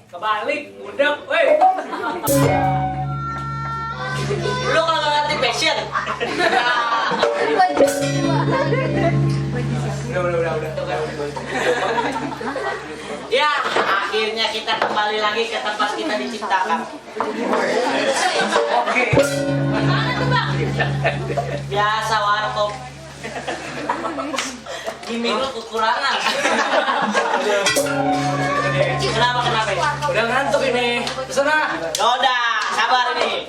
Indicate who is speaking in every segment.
Speaker 1: Kebalik, budak, woi.
Speaker 2: Lu kalau nggak ngerti passion.
Speaker 1: Udah.
Speaker 2: Ya, akhirnya kita kembali lagi ke tempat kita diciptakan.
Speaker 1: Oke.
Speaker 2: Mana tuh, Bang? Biasa warkop. Gimik lu kekurangan. Kenapa ya?
Speaker 1: Udah ngantuk ini. Pesen ah.
Speaker 2: Yaudah, sabar ini.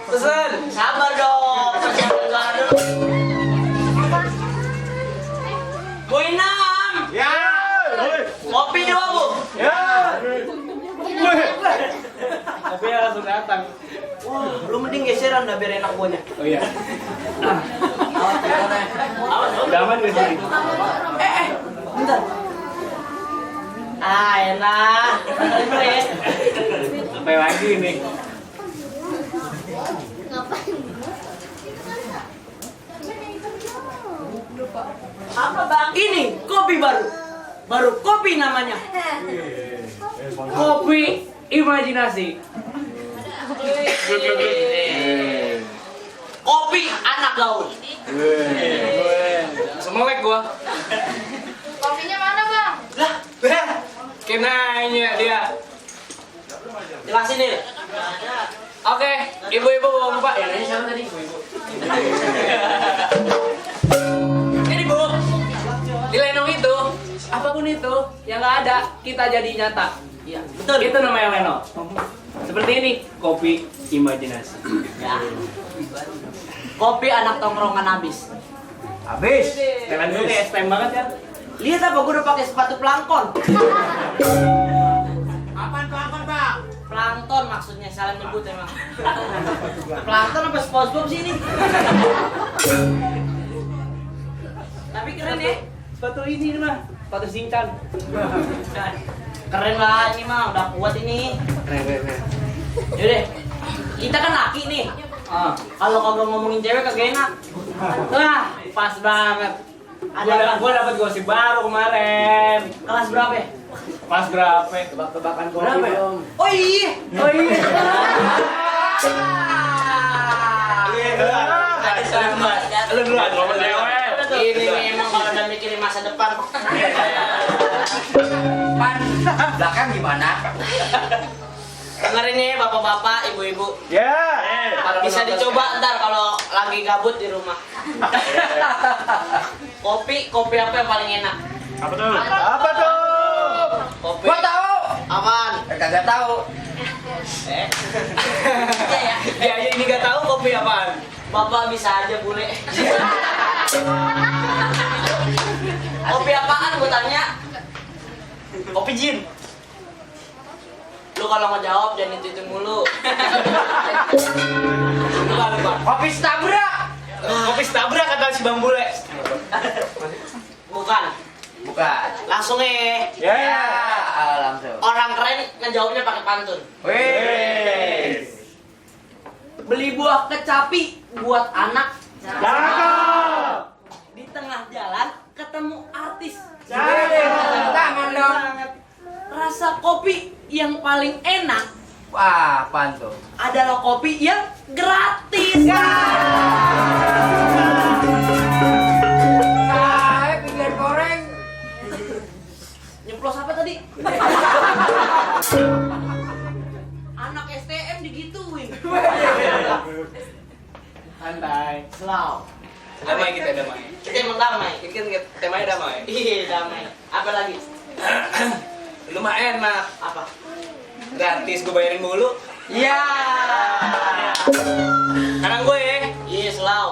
Speaker 1: Pesen.
Speaker 2: Sabar dong. Persiapan juara dulu. Bu Inam.
Speaker 1: Ya.
Speaker 2: Kopi dua, Bu.
Speaker 1: Ya. Kopi langsung datang.
Speaker 2: Wah, lu mending geseran udah biar enak buahnya.
Speaker 1: Oh iya.
Speaker 2: Awas,
Speaker 1: Udah aman di sini.
Speaker 2: bentar. Ah, enak. Bener.
Speaker 1: Apa lagi ini?
Speaker 2: Apa, Bang? Ini kopi baru. Baru kopi namanya.
Speaker 1: Kopi imajinasi.
Speaker 2: Kopi anak gaul.
Speaker 1: Semelek gua.
Speaker 3: Kopinya mana, Bang?
Speaker 2: Lah,
Speaker 1: Kenanya dia.
Speaker 2: jelasin nih.
Speaker 1: Oke, ibu-ibu bapak. Ya, ini siapa tadi? Ibu-ibu. Ini Bu. Di Lenong itu, apapun itu yang nggak ada, kita jadi nyata.
Speaker 2: Iya, betul.
Speaker 1: Itu namanya Leno. Seperti ini, kopi imajinasi.
Speaker 2: Ya. Kopi anak tongkrongan habis.
Speaker 1: Habis. Telan dulu kayak STM banget ya.
Speaker 2: Lihat apa gua udah pakai sepatu plankton.
Speaker 1: Apaan pelakon, Pak?
Speaker 2: Plankton maksudnya, salah nyebut emang. Plankton apa SpongeBob sih ini? Tapi keren ya.
Speaker 1: Sepatu ini mah, sepatu singkan.
Speaker 2: Keren lah ini mah, udah kuat ini.
Speaker 1: Keren.
Speaker 2: Yaudah, kita kan laki nih.
Speaker 1: Ah,
Speaker 2: Kalau kagak ngomongin cewek kagak enak.
Speaker 1: wah, pas banget.
Speaker 2: Ada
Speaker 1: Gua dapat gosip baru kemarin.
Speaker 2: kelas berapa ya?
Speaker 1: Pas berapa? Tebak-tebakan kopi
Speaker 2: Berapa ya?
Speaker 1: dong.
Speaker 2: Oh iya.
Speaker 1: Oh iya.
Speaker 2: Ada sama.
Speaker 1: Lu duluan ngomong cewek.
Speaker 2: Ini memang kalau udah mikirin masa depan.
Speaker 4: Belakang gimana?
Speaker 2: Dengerin nih bapak-bapak, ibu-ibu.
Speaker 1: Ya.
Speaker 2: Bisa dicoba ntar kalau lagi gabut di rumah. Kopi apa yang paling enak?
Speaker 1: Apa tuh? Apa tuh?
Speaker 2: Kopi.
Speaker 4: Gua tahu.
Speaker 2: Apaan?
Speaker 4: Kagak tahu.
Speaker 2: Iya ya.
Speaker 1: Dia aja ini gak tahu kopi apaan.
Speaker 2: Bapak bisa aja bule. Kopi apaan gue tanya? Kopi jin. Lu kalau ngejawab jangan itu mulu. Lupa.
Speaker 4: Kopi Stabra.
Speaker 1: Kopi Stabra kata si Bang Bule.
Speaker 2: Bukan.
Speaker 4: Bukan.
Speaker 2: Langsung
Speaker 1: Ya.
Speaker 4: Langsung.
Speaker 2: orang keren ngejawabnya pakai pantun.
Speaker 4: Wih.
Speaker 2: Beli buah kecapi buat anak.
Speaker 1: Cakep.
Speaker 2: Di tengah jalan ketemu artis.
Speaker 4: Tangan dong.
Speaker 2: Rasa kopi yang paling enak
Speaker 4: Wah, apaan tuh?
Speaker 2: adalah kopi yang gratis.
Speaker 4: Pinggir goreng.
Speaker 2: Nyeplos apa tadi? Anak STM digituin.
Speaker 1: Santai.
Speaker 2: Slow.
Speaker 1: Damai kita damai.
Speaker 2: Kita emang damai.
Speaker 1: Kita temanya damai.
Speaker 2: Iya damai. Apa lagi?
Speaker 1: Lu mah enak.
Speaker 2: Apa?
Speaker 1: Gratis gue bayarin mulu.
Speaker 2: Iya.
Speaker 1: Sekarang gue ya.
Speaker 2: Iya slow.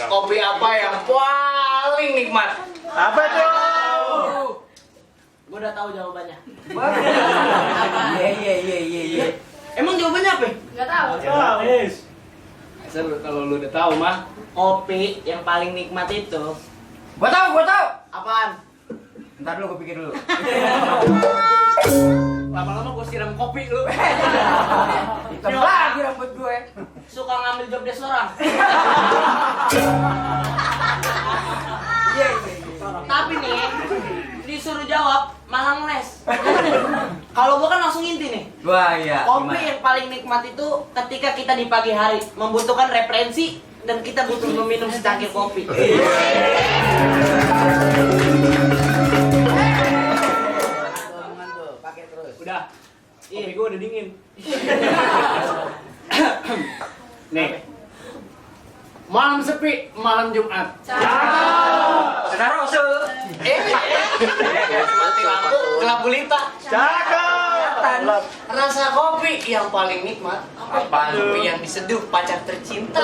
Speaker 1: Kopi apa yang paling nikmat? Apa tuh?
Speaker 2: Gue udah tahu jawabannya.
Speaker 4: Iya.
Speaker 2: Emang jawabannya apa?
Speaker 3: Gak tahu.
Speaker 1: Seru kalau lu udah tahu mah.
Speaker 2: Kopi yang paling nikmat itu
Speaker 4: Gua tahu.
Speaker 2: apaan?
Speaker 4: Ntar dulu, gua pikir dulu.
Speaker 1: Lama-lama gue siram kopi lu.
Speaker 4: Hitam lagi rambut gue.
Speaker 2: Suka ngambil job desk orang.
Speaker 4: Iya.
Speaker 2: Tapi nih, disuruh jawab malah ngeles. Kalau gua kan langsung inti nih.
Speaker 4: Wah, iya.
Speaker 2: Kopi
Speaker 4: Gimana?
Speaker 2: yang paling nikmat itu ketika kita di pagi hari membutuhkan referensi dan kita butuh meminum secangkir kopi.
Speaker 4: Pakai terus.
Speaker 1: Udah. Kopi gue udah dingin. Nih. Malam sepi, malam Jumat.
Speaker 4: Senar Rasul.
Speaker 1: Mati lampu, gelap gulita.
Speaker 4: Cakep.
Speaker 2: Rasa kopi yang paling nikmat
Speaker 4: Apaan?
Speaker 1: Kopi yang diseduh pacar tercinta.